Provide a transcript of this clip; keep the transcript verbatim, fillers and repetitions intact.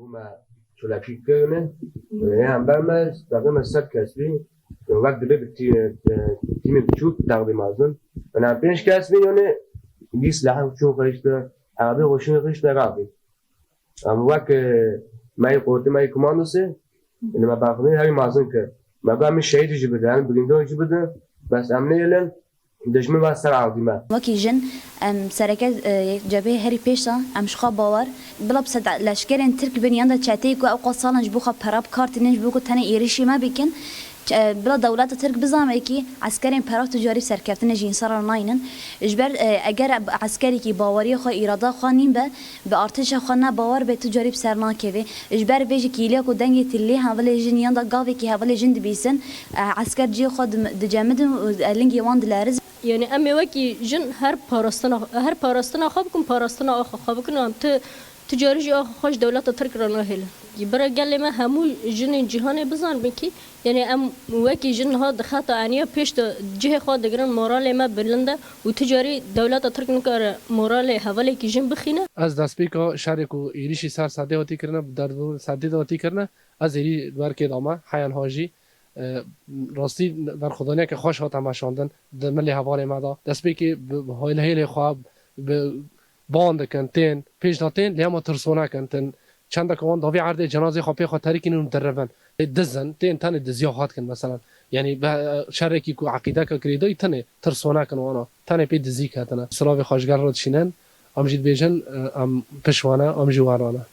Me çolakî kirine, ê hember me teqrîben sed kes bî. Wek dibe bi tî-, e, tîmê biçûk, teqrîben mezin. Yanî em pênc kes bîn, yanî bîst lehek çûn xwe işte, erebê xwe şûn xwe işte rabî. Em wek, e, me yê qortî, me yê komandosê, li me berxwedana herî mezin kir. Me got em ê şehîdê jî bidin, em ê birîndar jî bidin. Bes em nêlin, dijmin ve ser erdî me. Wekî jin, em sereke, e, cebheyê herî pêş de, em ji xwe bawer. Bila bi sed leşkerên Tirk bin yan da çeteyê ku ew qas salan ji bo xwe pera bi kar tînin, ji bo ku tenê êrişî me bikin. Ç-, e, bila dewleta Tirk bizane kî eskerên pera tu carî serkeftinê ji însan re naynin. Ji ber, e, eger bi eskerekî baweriya xwe, îrada xwe nîn be, bi artêşa xwe ne bawer be, tu carî bi ser nakeve. Ji ber vê jî kîliya ku dengê tu lê hevalê jin yan da gavekî hevalê jin dibîsin, e, esker cihê xwe dim-, dicemidin û, e, lingê wan dilerizin. Yanî em ê wekî jin her parastina, her parastina xwe bikin, parastina axa xwe bikin. Em tu, tu carî jî axa xwe ji dewleta Tirk re nahêlin. Ji bira gelê me hemû jinên cîhanê bizanibin kî, yanî em wekî jin niha di xeta eniya pêş de cihê xwe digirin, moralê me bilind e û tu carî dewleta Tirk nikare moralê hevalekî jin bixîne. Ez destpêka şerê ku êrîşî ser Serdê hatî kirine, bi derdor Serdê de hatî kirine, ez êrî li ber kê dame, heya niha jî, e, rastî berxwedaniyeke xweş hate meşandin di milê hevalê me de. Destpêkê bi, bi hêlê xwe, bi ban dikin, tên, pêş de tên, lê hema tirsonek in, tên çendeke wan davî erdê cenazê xwe pê xwe terikînin û dirivin. Ê dizin, tên tenê diziya xwe dikin, meselan. Yanî be, şerekî ku eqîdeke girêdayî tenê tirsonek in wana. Tenê pê dizî ketine. Silavê xwe ji gel re dişînin, em jî dibêjin, e, em pişt wan e, em jî wer re ne.